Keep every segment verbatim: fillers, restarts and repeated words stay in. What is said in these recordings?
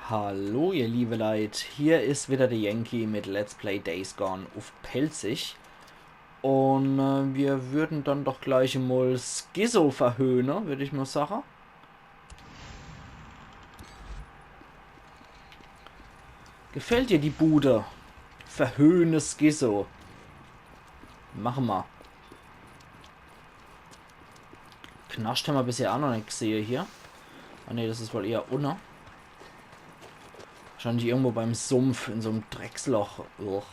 Hallo ihr liebe Leit, hier is wieder de Yankee mit Let's Play Days Gone uff Pälzisch. Un äh, mir würden dann doch gleich mol Skizzo verhöhne, würd ich mol sache. Gefällt dir die Bude? Verhöhne Skizzo. Mache ma. Knascht hämmer bisher aa noch net gesehe hier. Ah ne, das is wohl eher unne. Wahrscheinlich irgendwo beim Sumpf, in so'm Drecksloch. Uch.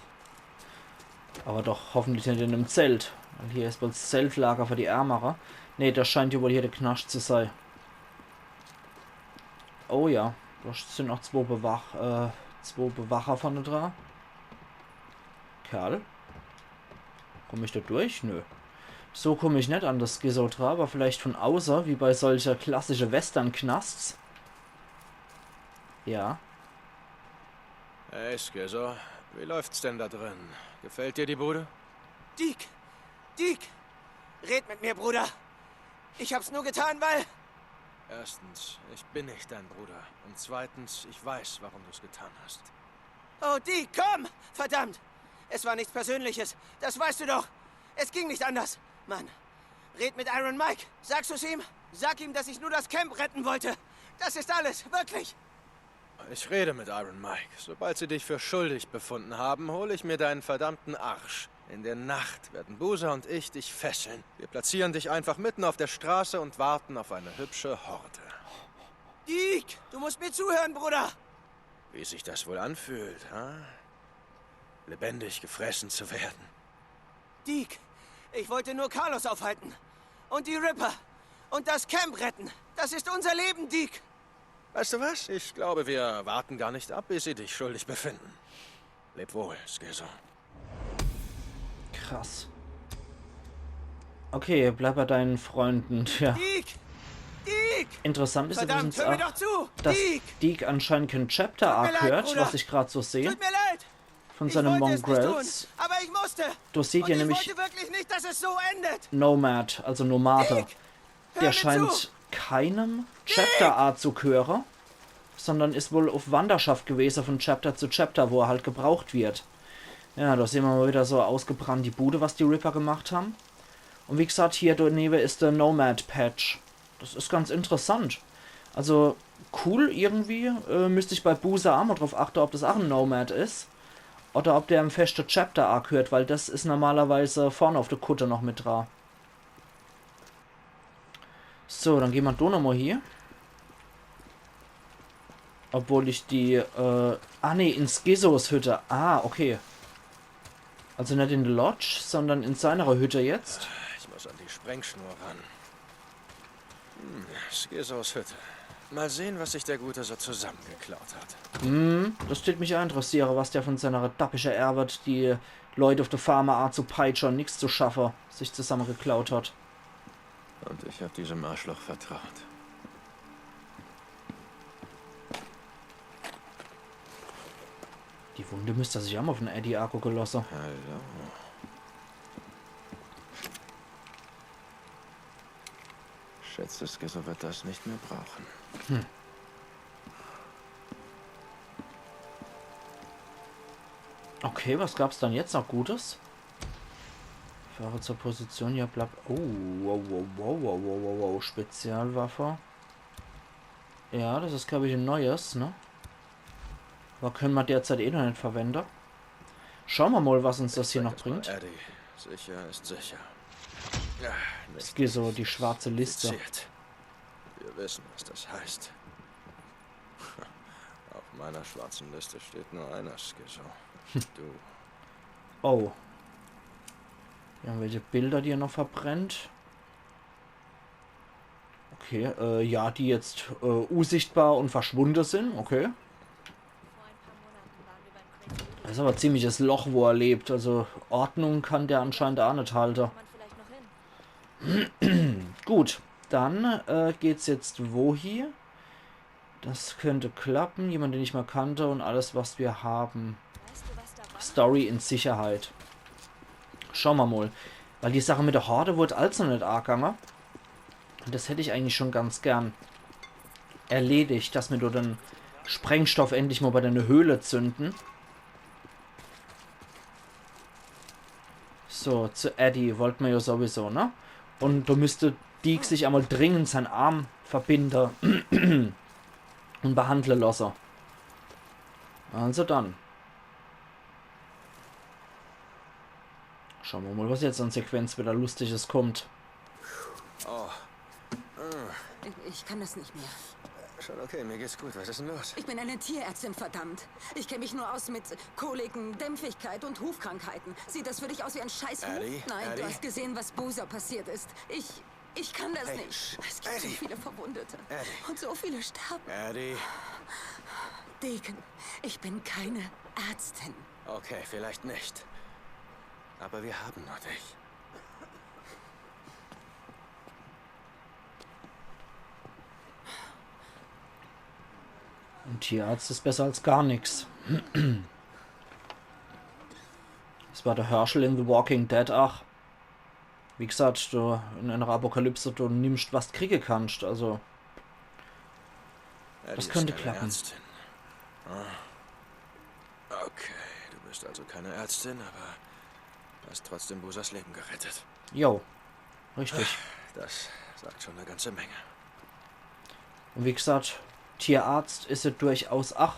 Aber doch hoffentlich net in dem Zelt. Weil hier is wohl Zeltlager für die Ärmere. Ne, das scheint jo wohl hier de Knascht zu sei. Oh ja, do sin noch zwo Bewach-, äh, zwo Bewacher vorne dra. Kerl? Komm ich do durch? Nö. So komm ich net an das Skizzo dra, aber vielleicht von auße, wie bei solche klassische Western-Knasts. Ja. Hey, Skizzo, wie läuft's denn da drin? Gefällt dir die Bude? Deek! Deek! Red mit mir, Bruder! Ich hab's nur getan, weil... Erstens, ich bin nicht dein Bruder. Und zweitens, ich weiß, warum du's getan hast. Oh, Deek, komm! Verdammt! Es war nichts Persönliches. Das weißt du doch. Es ging nicht anders. Mann, red mit Iron Mike. Sagst du's ihm? Sag ihm, dass ich nur das Camp retten wollte. Das ist alles, wirklich. Ich rede mit Iron Mike. Sobald sie dich für schuldig befunden haben, hole ich mir deinen verdammten Arsch. In der Nacht werden Boozer und ich dich fesseln. Wir platzieren dich einfach mitten auf der Straße und warten auf eine hübsche Horde. Deek, du musst mir zuhören, Bruder. Wie sich das wohl anfühlt, ha? Lebendig gefressen zu werden. Deek, ich wollte nur Carlos aufhalten. Und die Ripper. Und das Camp retten. Das ist unser Leben, Deek. Weißt du was? Ich glaube, wir warten gar nicht ab, bis sie dich schuldig befinden. Leb wohl, Skizzo. Krass. Okay, bleib bei deinen Freunden. Tja. Deek! Deek! Interessant is übrigens auch, dass Deek anscheinend kein Chapter Arc hört, was ich grad so sehe. Tut mir leid, Bruder. Von seine Mongrels. Ich wollte es nicht tun, aber ich musste. Do seht ihr nämlich wirklich nicht, dass es so endet. Nomad, also Nomade. Deek, hör mir zu. Der scheint keinem Chapter Arc zu gehöre, sondern is wohl uff Wanderschaft gewese von Chapter zu Chapter, wo er halt gebraucht wird. Ja, do sehn mer mal wieder so ausgebrannt die Bude, was die Ripper gemacht haben. Und wie gesagt, hier daneben is der Nomad Patch. Das is ganz interessant. Also cool irgendwie. Äh, müsst ich bei Boozer aa mal drauf achte, ob das aa en Nomad is. Oder ob der em feschte Chapter Arc gehört, weil das is normalerweise vorne auf der Kutte noch mit dra. So, dann gehn mer do nochmal hier. Obwohl ich die, äh, ah nee, in Skizzos Hütte. Ah, okay. Also net in der Lodge, sondern in seiner Hütte jetzt. Ich muss an die Sprengschnur ran. Hm, Skizzos Hütte. Mal sehen, was sich der Gute so zusammengeklaut hat. Hm, das tät mich auch interessieren, was der von seiner dappische Erwet, die Leute auf der Farm aa zu peitsche und nix zu schaffe, sich zusammengeklaut hat. Und ich hab diesem Arschloch vertraut. Die Wunde müsst er sich auch mal von Eddie angucke lasse. Hallo. Schätze, Skizzo wird das nicht mehr brauchen. Hm. Okay, was gab's dann jetzt noch Gutes? Fahre zur Position, ja, bleib. Oh, wow, wow, wow. Spezialwaffe. Ja, das is, glaub ich, e neues, ne? Aber können mer derzeit eh noch net verwende. Schauen mer mal, was uns das hier noch bringt. Eddie. Sicher ist sicher. Ja, Skizzo, die schwarze Liste. Wir wissen, was das heißt. Auf meiner schwarzen Liste steht nur einer, Skizzo. Du. Oh. Irgendwelche Bilder, die er noch verbrennt. Okay, äh, ja, die jetzt, äh, unsichtbar und verschwunde sin. Okay. Das is aber e ziemliches Loch, wo er lebt. Also Ordnung kann der anscheinend aa net halte. Gut, dann, äh, geht's jetzt wohie? Das könnte klappen. Jemand, den ich mal kannte und alles, was wir haben. Story in Sicherheit. Schauen mer mal. Weil die Sache mit der Horde wurde als noch net angange. Und das hätt ich eigentlich schon ganz gern erledigt, dass mer dort dann Sprengstoff endlich mal bei der Höhle zünde. So, zu Eddie wollt mer ja sowieso, ne? Un do müsst Deek sich emol dringend sein Arm verbinde un behandle losse. Also dann. Schaue mer mal, was jetzt an Sequenz wieder Lustiges kommt. Oh, Ich, ich kann das nicht mehr. Schon okay, mir geht's gut. Was ist denn los? Ich bin eine Tierärztin, verdammt. Ich kenne mich nur aus mit Koliken, Dämpfigkeit und Hufkrankheiten. Sieht das für dich aus wie ein Scheißhuf? Eddie, Nein, Eddie. Du hast gesehen, was Boozer passiert ist. Ich, ich kann das Hey, nicht. Es gibt Eddie. So viele Verwundete. Eddie. Und so viele sterben. Eddie. Deacon, ich bin keine Ärztin. Okay, vielleicht nicht. Aber wir haben nur dich. Ein Tierarzt ist besser als gar nix. Das war der Herschel in The Walking Dead. Ach, wie gesagt, du, in einer Apokalypse, du nimmst, was du kriege kannst. Also, Eddie Das ist könnte keine klappen. Ärztin. Ah. Okay, du bist also keine Ärztin, aber hast trotzdem Boozers Leben gerettet. Jo, richtig. Das sagt schon eine ganze Menge. Und wie gesagt, Tierarzt ist ja durchaus ach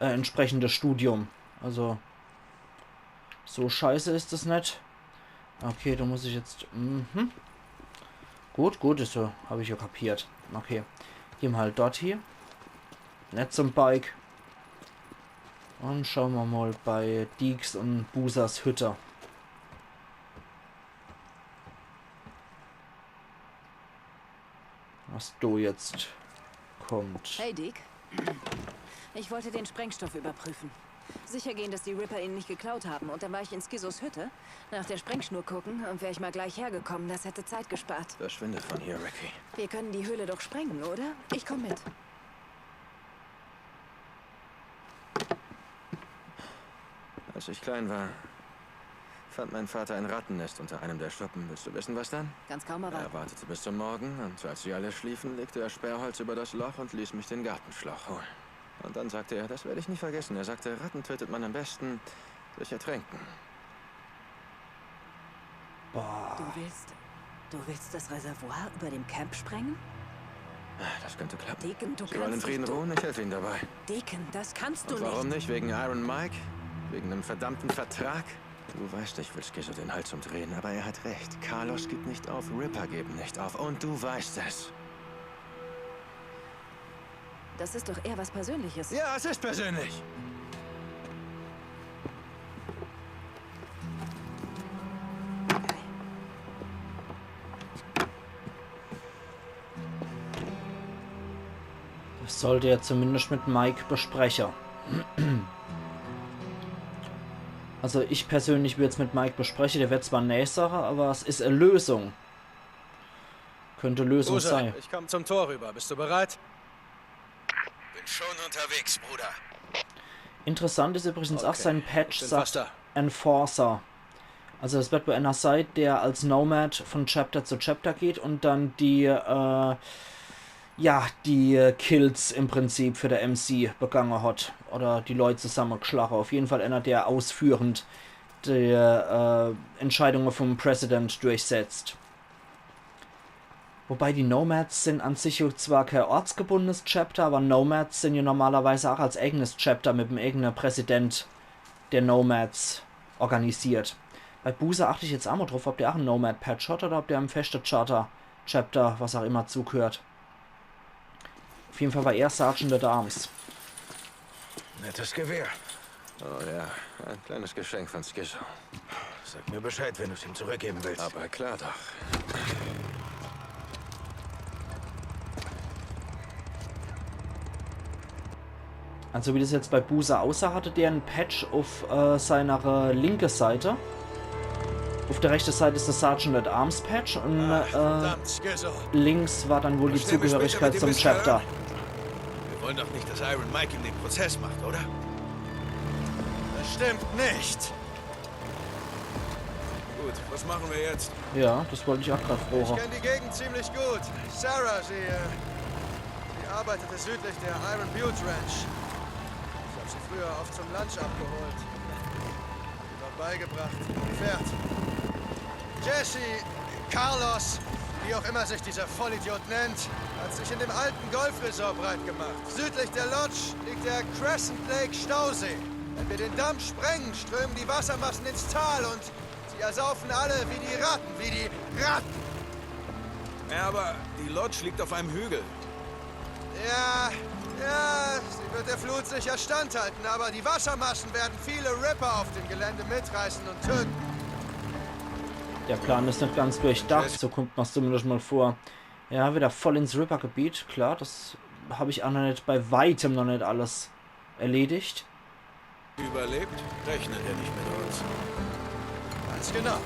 äh, entsprechendes Studium. Also, so scheiße ist es net. Okay, da muss ich jetzt. Mhm. Gut, gut, ist so. Hab ich ja kapiert. Okay. Geh mal halt dort hier. Net zum Bike. Und schaue mer mal bei Deeks und Boozers Hütte. Was do jetzt kommt. Hey, Deek. Ich wollte den Sprengstoff überprüfen. Sicher gehen, dass die Ripper ihn nicht geklaut haben. Und dann war ich in Schizzos Hütte, nach der Sprengschnur gucken und wäre ich mal gleich hergekommen. Das hätte Zeit gespart. Verschwinde von hier, Ricky. Wir können die Höhle doch sprengen, oder? Ich komm mit. Als ich klein war, fand mein Vater ein Rattennest unter einem der Schuppen. Willst du wissen, was dann? Kannst kaum Er erwarten. Wartete bis zum Morgen und als sie alle schliefen, legte er Sperrholz über das Loch und ließ mich den Gartenschlauch holen. Und dann sagte er, das werde ich nie vergessen, er sagte, Ratten tötet man am besten durch Ertränken. Boah. Du willst. Du willst das Reservoir über dem Camp sprengen? Das könnte klappen. Deacon, du Sie wollen in kannst Frieden nicht. ruhen, ich helfe ihnen dabei. Deacon, das kannst du Und warum nicht. Nicht wegen Iron Mike? Wegen einem verdammten Vertrag? Du weißt, ich will Skizzo den Hals umdrehen, aber er hat recht. Carlos gibt nicht auf, Ripper geben nicht auf und du weißt es. Das ist doch eher was Persönliches. Ja, es ist persönlich. Das sollt er zumindest mit Mike bespreche. Also ich persönlich würd's mit Mike bespreche, der wird zwar nee sache, aber es is e Lösung. Könnte Lösung Boozer, sei. Ich komm zum Tor rüber. Bist du bereit? Bin schon unterwegs, Bruder. Interessant is übrigens auch Okay, sein Patch, ich bin fast sagt da. Enforcer. Also es wird bei einer Zeit, der als Nomad von Chapter zu Chapter geht und dann die, äh, ja, die Kills im Prinzip für der M C begange hat oder die Leute zusammengeschlagen. Auf jeden Fall einer, der ausführend die äh, Entscheidungen vom President durchsetzt. Wobei die Nomads sind an sich zwar kein ortsgebundenes Chapter, aber Nomads sind ja normalerweise auch als eigenes Chapter mit dem eigenen Präsident der Nomads organisiert. Bei Boozer achte ich jetzt auch mal drauf, ob der auch ein Nomad-Patch hat oder ob der im feste Charter, Chapter, was auch immer, zugehört. Auf jeden Fall war er Sergeant at Arms. Nettes Gewehr. Oh ja, ein kleines Geschenk von Skizzo. Sag mir Bescheid, wenn du es ihm zurückgeben willst. Aber klar doch. Also wie das jetzt bei Boozer aussah, hatte der ein Patch auf äh, seiner äh, linken Seite. Auf der rechten Seite ist das Sergeant at Arms Patch und äh, Verdammt, Skizzo. Links war dann wohl die Verstehen wir später Zugehörigkeit mit zum dem Mister Chapter. Wir wollen doch nicht, dass Iron Mike ihm den Prozess macht, oder? Das stimmt nicht. Gut, was machen wir jetzt? Ja, das wollte ich auch gerade Ich fragen. kenne die Gegend ziemlich gut. Sarah, sie, äh, sie arbeitete südlich der Iron Butte Ranch. Früher oft zum Lunch abgeholt. Ihm war beigebracht, fährt. Jesse, Carlos, wie auch immer sich dieser Vollidiot nennt, hat sich in dem alten Golfresort breit gemacht. Südlich der Lodge liegt der Crescent Lake Stausee. Wenn wir den Damm sprengen, strömen die Wassermassen ins Tal und sie ersaufen alle wie die Ratten, wie die Ratten. Ja, aber die Lodge liegt auf einem Hügel. Ja, ja, sie wird der Flut sicher standhalten, aber die Wassermassen werden viele Ripper auf dem Gelände mitreißen und töten. Der Plan is net ganz durchdacht, so kommt mir's zumindest mal vor. Ja, wieder voll ins Ripper-Gebiet, klar, das hab ich auch noch net, bei weitem noch net alles erledigt. Überlebt, rechnet er nicht mit uns. Ganz genau.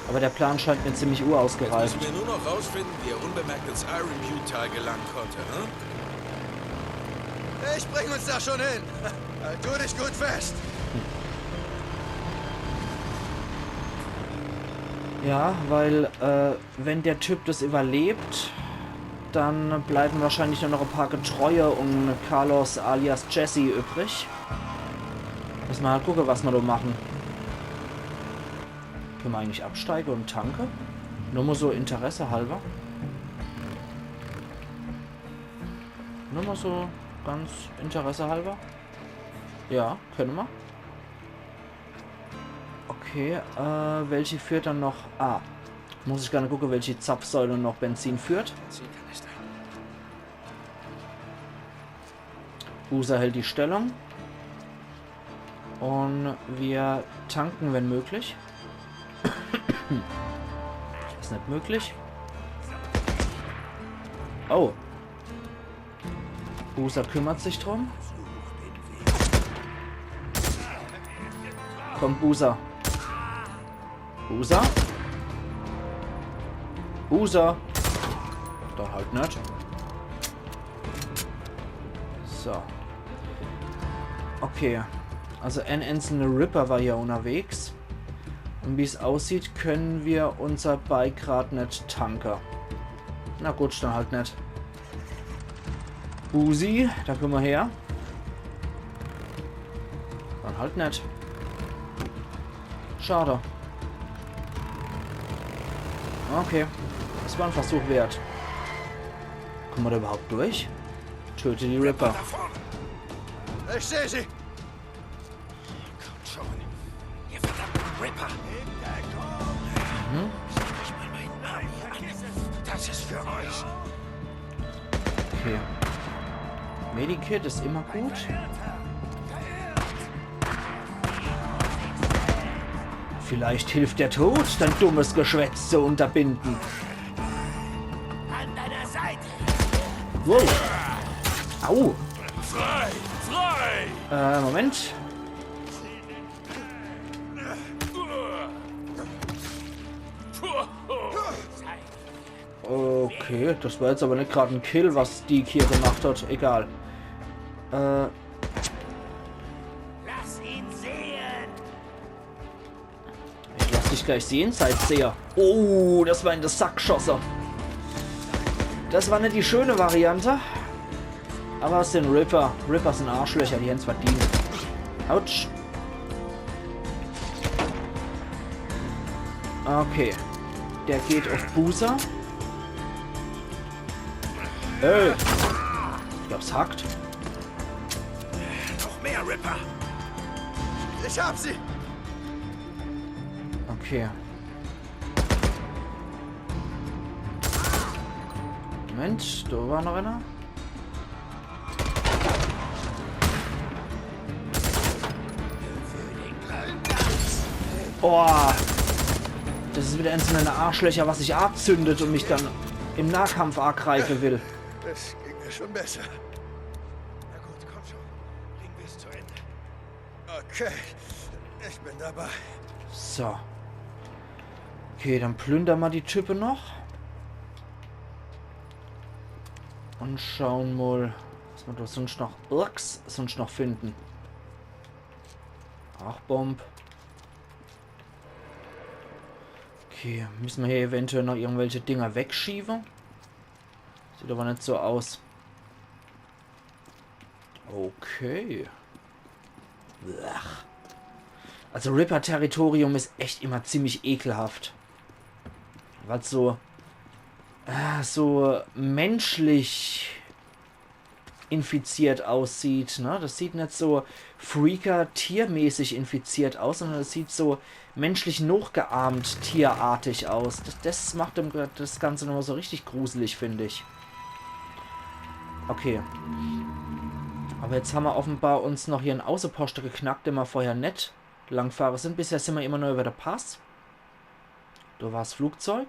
Aber der Plan scheint mir ziemlich Jetzt uausgereift. müssen wir nur noch rausfinden, wie er unbemerkt ins Iron Butte Tal gelangen konnte, hm? Ich bring uns da schon hin. Halt du dich gut fest. Ja, weil äh, wenn der Typ das überlebt, dann bleiben wahrscheinlich nur noch ein paar Getreue und Carlos alias Jesse übrig. Müssen wir halt gucken, was wir da machen. Können wir eigentlich absteigen und tanken? Nur mal so Interesse halber. Nur mal so ganz Interesse halber. Ja, können wir. Okay, äh, welche führt dann noch? Ah, muss ich gerade gucken, welche Zapfsäule noch Benzin führt. Boozer hält die Stellung. Und wir tanken, wenn möglich. Ist nicht möglich. Oh. Boozer kümmert sich drum. Komm, Boozer. Boozer? Boozer? Dann halt net. So. Okay. Also ein einzelner Ripper war hier unterwegs. Und wie's aussieht, können wir unser Bike grad net tanken. Na gut, dann halt net. Boozer, da komm mal her. Dann halt net. Schade. Okay, das war ein Versuch wert. Kommen wir da überhaupt durch? Töte die Ripper. Ich sehe sie. Schon. Ihr verdammten Ripper. Schaut euch mal meinen Arm hier an. Das ist für euch. Okay. Medikit ist immer gut. Vielleicht hilft der Tod, dein dummes Geschwätz zu unterbinden. An deiner Seite. Wow. Au. Frei! Frei! Äh, Moment. Okay, das war jetzt aber nicht gerade ein Kill, was Deek hier gemacht hat. Egal. Äh, Lass ihn sehen. Ich lass dich gleich sehen, Sightseher. Oh, das war in den Sack geschossen. Das war nicht die schöne Variante. Aber es sind Ripper. Ripper sind Arschlöcher, die haben's verdient. Autsch. Okay. Der geht auf Boozer. Ey. Ich glaub's hackt. Noch mehr Ripper. Ich hab sie. Okay. Moment, da war noch einer. Boah. Das ist wieder eins von deine Arschlöcher, was sich anzündet und mich dann im Nahkampf angreifen will. Es ging mir schon besser. Na gut, komm schon. Bringen wir es zu Ende. Okay, ich bin dabei. So. Okay, dann plündern wir die Typen noch. Und schauen mal, was wir da sonst noch, Orks sonst noch finden. Ach, Bomb. Okay, müssen wir hier eventuell noch irgendwelche Dinger wegschieben? Sieht aber nicht so aus. Okay. Blech. Also Ripper-Territorium is echt immer ziemlich ekelhaft. Weil's so, äh, so menschlich infiziert aussieht, ne? Das sieht net so Freaker-tiermäßig infiziert aus, sondern das sieht so menschlich nochgeahmt tierartig aus. Das, das macht dem, das Ganze nochmal so richtig gruselig, find ich. Okay. Aber jetzt hammer offenbar uns noch hier en Außeposte geknackt, den mer vorher net langfahre sin. Bisher sin mer immer nur über de Pass. Do war's Flugzeug.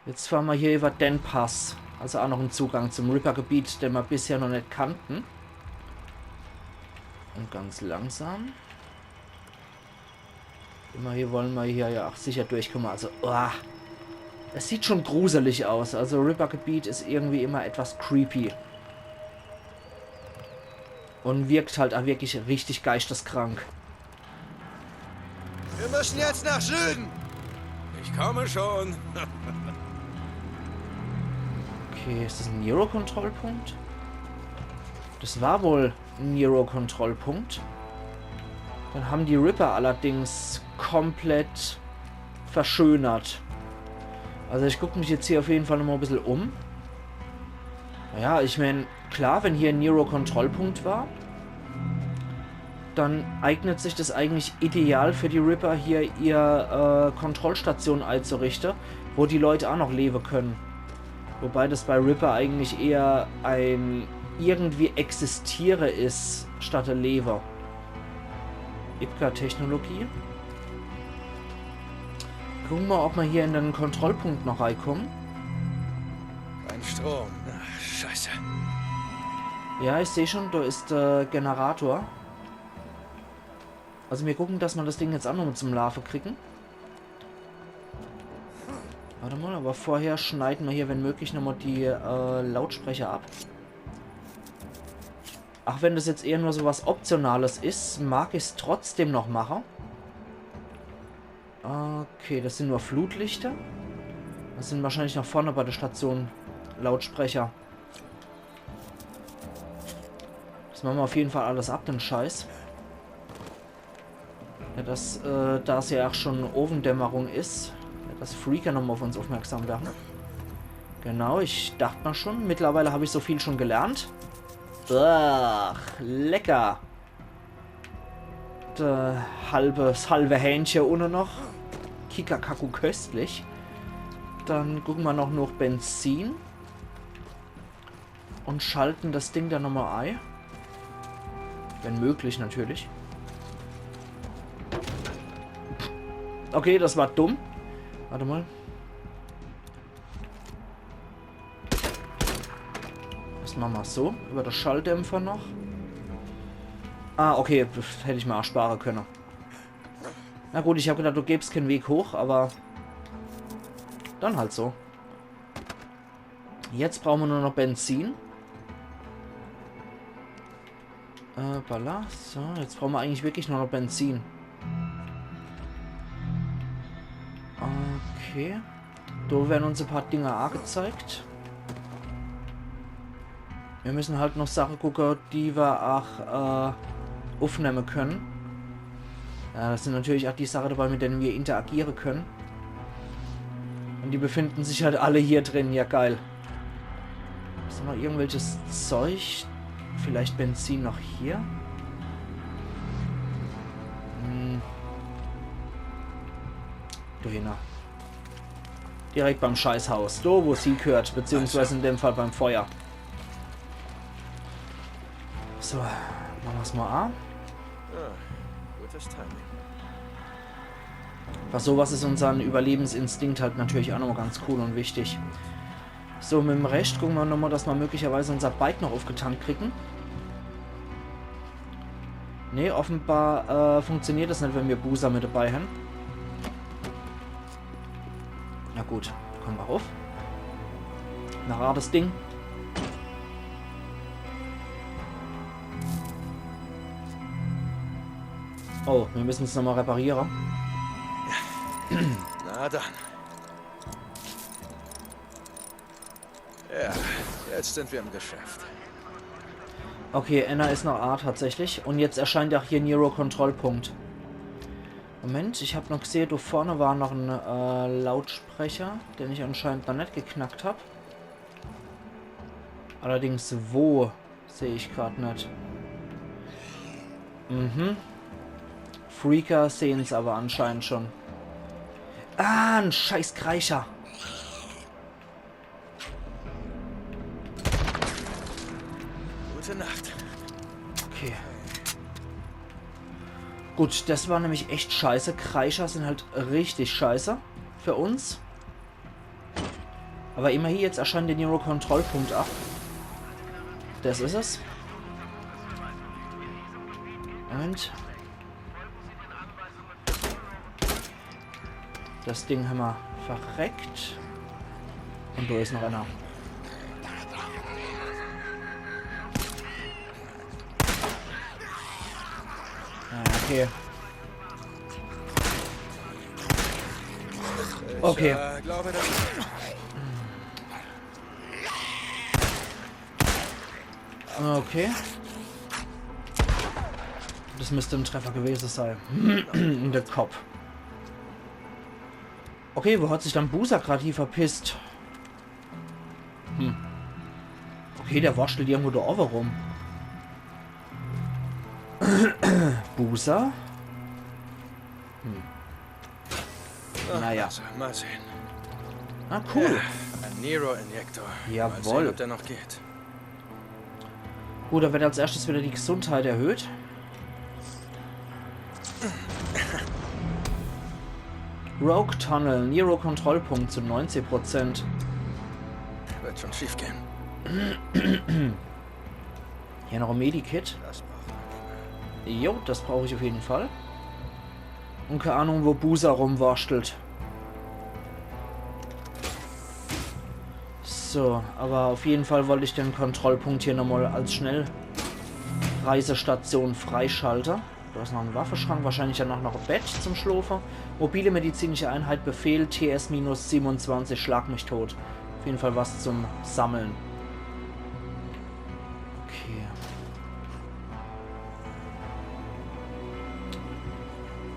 Jetzt fahre mer hier über den Pass. Also auch noch en Zugang zum Ripper-Gebiet, den mer bisher noch net kannten. Und ganz langsam. Immer hier wolle mer hier ja auch sicher durchkomme. Also, uah. Es sieht schon gruselig aus. Also Ripper-Gebiet is irgendwie immer etwas creepy. Und wirkt halt auch wirklich richtig geisteskrank. Wir müssen jetzt nach Süden. Ich komme schon. Okay, is das en Nero-Kontrollpunkt? Das war wohl en Nero-Kontrollpunkt. Den ham die Ripper allerdings komplett verschönert. Also ich guck mich jetzt hier auf jeden Fall nochmal e bissel um. Naja, ich mein, klar, wenn hier en Nero-Kontrollpunkt war, dann eignet sich das eigentlich ideal für die Ripper, hier ihr, äh, Kontrollstation einzurichten, wo die Leute auch noch leben können. Wobei das bei Ripper eigentlich eher ein irgendwie Existiere is, statt e Leben. Ipka-Technologie. Gucke mer, ob mer hier in den Kontrollpunkt noch reinkommen. Kein Strom. Ach, Scheiße. Ja, ich seh schon, da is der Generator. Also mir gucken, dass mer das Ding jetzt auch noch zum Laafe kriegen. Warte mal, aber vorher schneiden mer hier, wenn möglich, nochmal die, äh, Lautsprecher ab. Auch wenn das jetzt eher nur so was Optionales is, mag ich's trotzdem noch mache. Okay, das sin nur Flutlichter. Das sin wahrscheinlich noch vorne bei der Station Lautsprecher. Das mache mer auf jeden Fall alles ab, den Scheiß. Ja, das, äh, da es ja auch schon Owendämmerung is, ja, dass Freaker nochmal auf uns aufmerksam werre. Genau, ich dacht mer schon. Mittlerweile hab ich so viel schon gelernt. Ach, lecker. Der halbe, das halbe Hähnche unne noch. Kikakaku köstlich. Dann gucke mer noch nach Benzin. Und schalten das Ding dann nochmal ei. Wenn möglich, natürlich. Okay, das war dumm. Warte mal. Das mache mer so. Über de Schalldämpfer noch. Ah, okay, das hätt ich mer auch spare könne. Na gut, ich hab gedacht, do gäb's kein Weg hoch, aber dann halt so. Jetzt brauche mer nur noch Benzin. Äh, Ballast. So, jetzt brauche mer eigentlich wirklich nur noch Benzin. Okay. Do werre uns e paar Dinger angezeigt. Mir müssen halt noch Sache gucke, die mer auch, äh, aufnehme können. Ja, das sin natürlich auch die Sache dabei, mit denen mer interagiere können. Und die befinden sich halt alle hier drin. Ja, geil. Is noch irgendwelches Zeug? Vielleicht Benzin noch hier? Hm. Do hinne. Direkt beim Scheißhaus. Do, wo's hiegehört. Beziehungsweise in dem Fall beim Feuer. So, mache mer's mal an. Ah, gutes Timing. Bei sowas is unsern Überlebensinstinkt halt natürlich auch nochmal ganz cool und wichtig. So, mit dem Rest gucke mer nochmal, dass mer möglicherweise unser Bike noch aufgetankt kriegen. Nee, offenbar, äh, funktioniert das net, wenn mer Boozer mit dabei hän. Na gut, komm mal rauf. Na, rar das Ding. Oh, mir müssen es nochmal reparieren. Na dann. Ja, jetzt sind wir im Geschäft. Okay, eener is noch A tatsächlich. Un jetzt erscheint auch hier Nero Kontrollpunkt. Moment, ich hab noch gesehe, do vorne war noch en äh, Lautsprecher, den ich anscheinend noch net geknackt hab. Allerdings wo, seh ich grad net. Mhm. Freaker sehen's aber anscheinend schon. Ah, en scheiß Kreischer. Gute Nacht. Okay. Gut, das war nämlich echt scheiße. Kreischer sind halt richtig scheiße für uns. Aber immerhin, jetzt erscheint der Nero-Kontrollpunkt ab. Das is es. Und das Ding hammer verreckt. Und do is noch einer. Ah, okay. Okay. Ich äh, glaube, das Okay. Das müsste en Treffer gewese sei. In de Kopp. Okay, wo hat sich dann Boozer grad hie verpisst? Hm. Okay, der wurschtelt irgendwo do owwe rum. Boozer? Hm. Naja. Also, mal sehen. Ah, cool. Ein Nero-Injektor. Mal Jawohl. sehen, ob der noch geht. Gut, da wird als erstes wieder die Gesundheit erhöht. Rogue Tunnel, Nero-Kontrollpunkt zu neunzig Prozent. Wird schon schief gehen. Hier noch ein Medikit. Das brauchen wir. Jo, das brauche ich auf jeden Fall. Und keine Ahnung, wo Boozer rumwurschtelt. So, aber auf jeden Fall wollte ich den Kontrollpunkt hier nochmal als Schnellreisestation freischalten. Da ist noch ein Waffenschrank, wahrscheinlich dann auch noch ein Bett zum Schlafen. Mobile medizinische Einheit, Befehl T S minus siebenundzwanzig, schlag mich tot. Auf jeden Fall was zum Sammeln. Okay.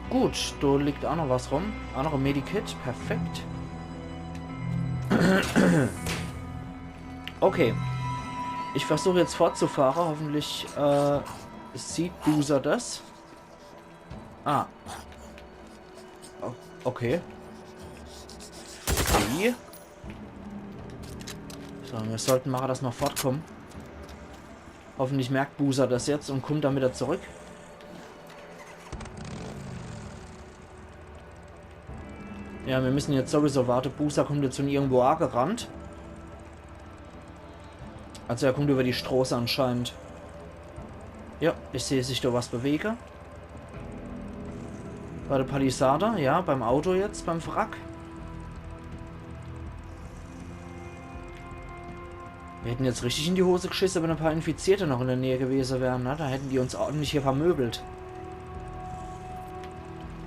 Gut, da liegt auch noch was rum. Auch noch ein Medikit. Perfekt. Okay. Ich versuche jetzt fortzufahren. Hoffentlich äh, sieht Boozer das. Ah. O- Okay. Wie? So, wir sollten machen, dass wir fortkommen. Hoffentlich merkt Boozer das jetzt und kommt dann wieder zurück. Ja, wir müssen jetzt sowieso warten. Boozer kommt jetzt von irgendwo angerannt. Also er kommt über die Straße anscheinend. Ja, ich sehe sich da was bewegen. Bei der Palisade, ja, beim Auto jetzt, beim Wrack. Wir hätten jetzt richtig in die Hose geschissen, wenn ein paar Infizierte noch in der Nähe gewesen wären, ne? Da hätten die uns ordentlich hier vermöbelt.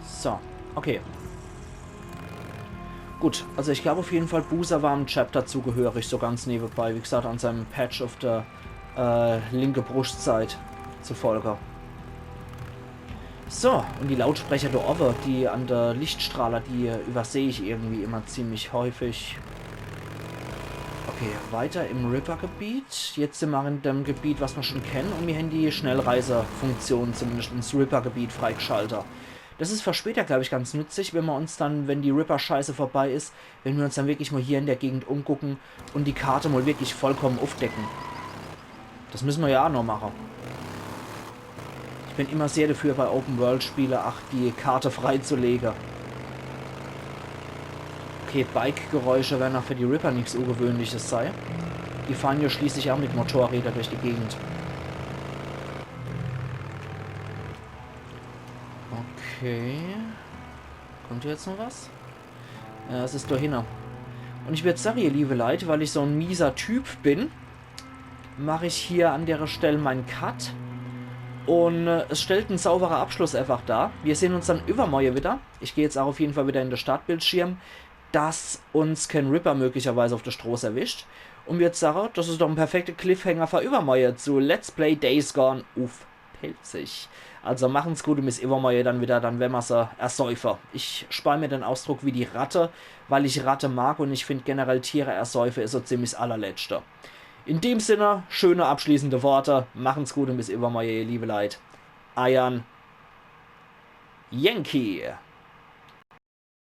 So, okay. Gut, also ich glaube auf jeden Fall, Boozer war dem Chapter zugehörig, so ganz nebenbei, wie gesagt, an seinem Patch auf der äh, linke Brustseit zufolge. So, und die Lautsprecher da oben, die an der Lichtstrahler, die übersehe ich irgendwie immer ziemlich häufig. Okay, weiter im Ripper-Gebiet. Jetzt sind wir in dem Gebiet, was wir schon kennen, und wir haben die Schnellreisefunktion zumindest ins Ripper-Gebiet freigeschaltet. Das ist für später, glaube ich, ganz nützlich, wenn wir uns dann, wenn die Ripper-Scheiße vorbei ist, wenn wir uns dann wirklich mal hier in der Gegend umgucken und die Karte mal wirklich vollkommen aufdecken. Das müssen wir ja auch noch machen. Ich bin immer sehr dafür, bei Open-World-Spiele auch die Karte freizulegen. Okay, Bike-Geräusche werden auch für die Ripper nichts Ungewöhnliches sein. Die fahren ja schließlich auch mit Motorrädern durch die Gegend. Okay. Kommt hier jetzt noch was? Ja, es ist dahinter. Und ich würd sagen, ihr liebe Leute, weil ich so ein mieser Typ bin, mache ich hier an der Stelle meinen Cut. Und äh, es stellt einen sauberen Abschluss einfach dar. Wir sehen uns dann übermorgen wieder. Ich gehe jetzt auch auf jeden Fall wieder in den Startbildschirm, dass uns kein Ripper möglicherweise auf der Straße erwischt. Un würd sage, das is doch en perfekte Cliffhanger für iwwermorje zu Let's Play Days Gone uff Pälzisch. Also machen's gut un bis iwwermorje dann wieder, dann wern mer se ersäufe. Ich spar mir den Ausdruck wie die Ratte, weil ich Ratte mag un ich find generell Tiere ersäufe is so ziemlich s allerletzte. In dem Sinne, schöne abschließende Worte, machen's gut un bis iwwermorje, ihr liebe Leit. Eiern Yankee.